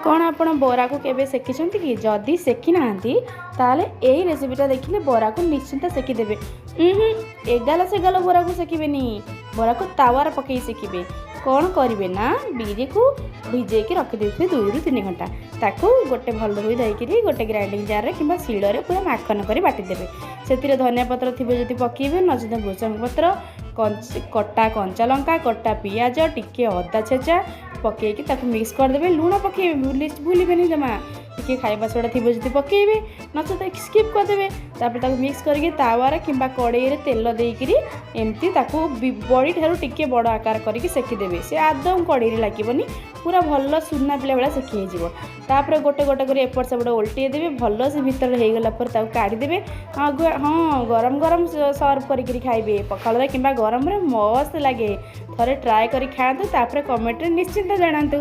କ'ଣ ଆପଣ ବରାକୁ କେବେ ସେକିଛନ୍ତି କି? ଯଦି ସେକି ନାହାନ୍ତି, ତାହେଲେ ଏଇ ରେସିପିଟା ଦେଖିଲେ ବରାକୁ ନିଶ୍ଚିନ୍ତ ସେକିଦେବେ। ଉଁ ଏଗାଲ ସେଗାଲ ବରାକୁ ସେକିବେନି, ବରାକୁ ତାୱାରେ ପକେଇ ସେକିବେ। କ'ଣ କରିବେ ନା, ବିରିକୁ ଭିଜେଇକି ରଖିଦେଇଥିବେ 2ରୁ 3 ଘଣ୍ଟା। ତାକୁ ଗୋଟେ ଭଲ ଧୋଇ ଦେଇକିରି ଗୋଟେ ଗ୍ରାଇଣ୍ଡିଙ୍ଗ ଜାର୍ରେ କିମ୍ବା ଶିଳରେ ପୁରା ମାଖନ କରି ବାଟିଦେବେ। ସେଥିରେ ଧନିଆ ପତ୍ର ଥିବ ଯଦି ପକାଇବେ, ନଚେତ ଭୃସଙ୍ଗ ପତ୍ର, କଟା କଞ୍ଚା ଲଙ୍କା, କଟା ପିଆଜ, ଟିକେ ଅଦା ଛେଚା ପକେଇକି ତାକୁ ମିକ୍ସ କରିଦେବେ। ଲୁଣ ପକାଇବେ, ଭୁଲିବେନି ଜମା। ଟିକେ ଖାଇବା ସୋଡ଼ା ଥିବ ଯଦି ପକାଇବେ, ନଚେତ ସ୍କିପ୍ କରିଦେବେ। ତାପରେ ତାକୁ ମିକ୍ସ କରିକି ତାୱାରେ କିମ୍ବା କଡ଼େଇରେ ତେଲ ଦେଇକିରି ଏମିତି ତାକୁ ବଡ଼ି ଠାରୁ ଟିକେ ବଡ଼ ଆକାର କରିକି ସେକିଦେବେ। ସେ ଆଦୌ କଡ଼େଇରେ ଲାଗିବନି, ପୁରା ଭଲ ସୁନା ପିଲା ଭଳିଆ ସେକି ହେଇଯିବ। ତାପରେ ଗୋଟେ ଗୋଟେ କରି ଏପଟ ସେପଟ ଓଲଟେଇ ଦେବେ। ଭଲ ସେ ଭିତରେ ହେଇଗଲା ପରେ ତାକୁ କାଢ଼ିଦେବେ। ହଁ, ଗରମ ଗରମ ସର୍ଭ କରିକିରି ଖାଇବେ ପଖାଳରେ କିମ୍ବା ଗରମରେ, ମସ୍ତ ଲାଗେ। ଥରେ ଟ୍ରାଏ କରି ଖାଆନ୍ତୁ, ତାପରେ କମେଣ୍ଟରେ ନିଶ୍ଚିନ୍ତ ଜଣାନ୍ତୁ।